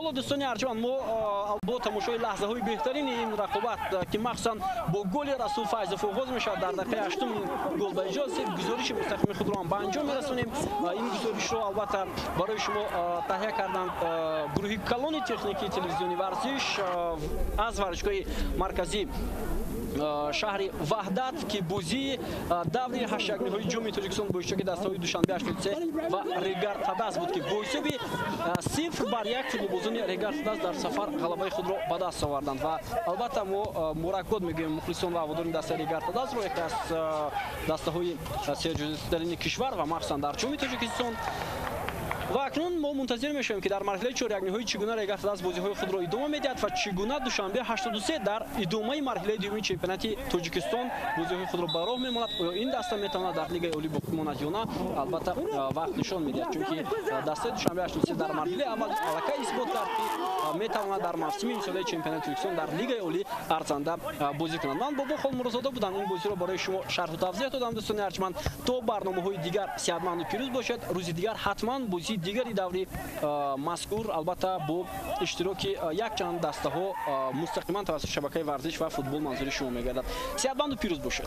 Ҳоло, дӯстони арҷманд, мо бо тамошои лаҳзаҳои беҳтарини ин рақобат, ки махсусан бо голи Расул Файзов оғоз мешавад, дар дақиқаи ҳаштум гол ба иҷро расид, гузориши мустақими худро ҳам ба анҷом мерасонем. Ин гузоришро албатта барои шумо таҳия карданд гурӯҳи калони техникии телевизиони Варзиш аз варзишгоҳи марказӣ шаҳри Ваҳдат, ки бозии даври ҳаштякниҳои Ҷоми Тоҷикистон бо иштироки дастаҳои Душанбе 83 ва Регар Тадаз буд, ки бо ҳисоби 0-1 футболбозони Регар Тадаз дар сафар ғалабаи худро ба даст оварданд. Ва албатта мо муборакбод мегӯем мухлисон ва ҳаводорони дастаи Регар Тадазро, яке аз дастаҳои серҷоизатарини кишвар ва махсусан дар Ҷоми Тоҷикистон. Ва акнун мо мунтазир мешавем, ки дар марҳилаи чорякниҳои чӣ гуна Регар Тадаз бозиҳои худро идома медиҳад ва чӣ гуна Душанбе 83 дар идомаи марҳилаи дуюми чемпионати Тоҷикистон бозиҳои худро ба роҳ мемонад. Оё ин даста метавонад дар Лигаи олӣ боқӣ монад ё на, албатта вақт нишон медиҳад, чунки дастаи Душанбе 83 дар марҳилаи аввал аллакай исбот кард, ки метавонад дар мавсими имсолаи чемпионати Тоҷикистон дар Лигаи олӣ арзанда бозӣ кунад. Ман Бобо Холмурозода будам, ин бозиро барои шумо шарҳу тавзеҳ додам. Дӯстони арҷманд, то барномаҳои дигар сиҳатманду пирӯз бошед. Рӯзи дигар ҳатман бозии дигари даври мазкур, албатта бо иштироки якчанд дастаҳо, мустақиман тавассути шабакаи Варзиш ва Футбол манзури шумо мегардад. Сиҳатманду пирӯз бошед.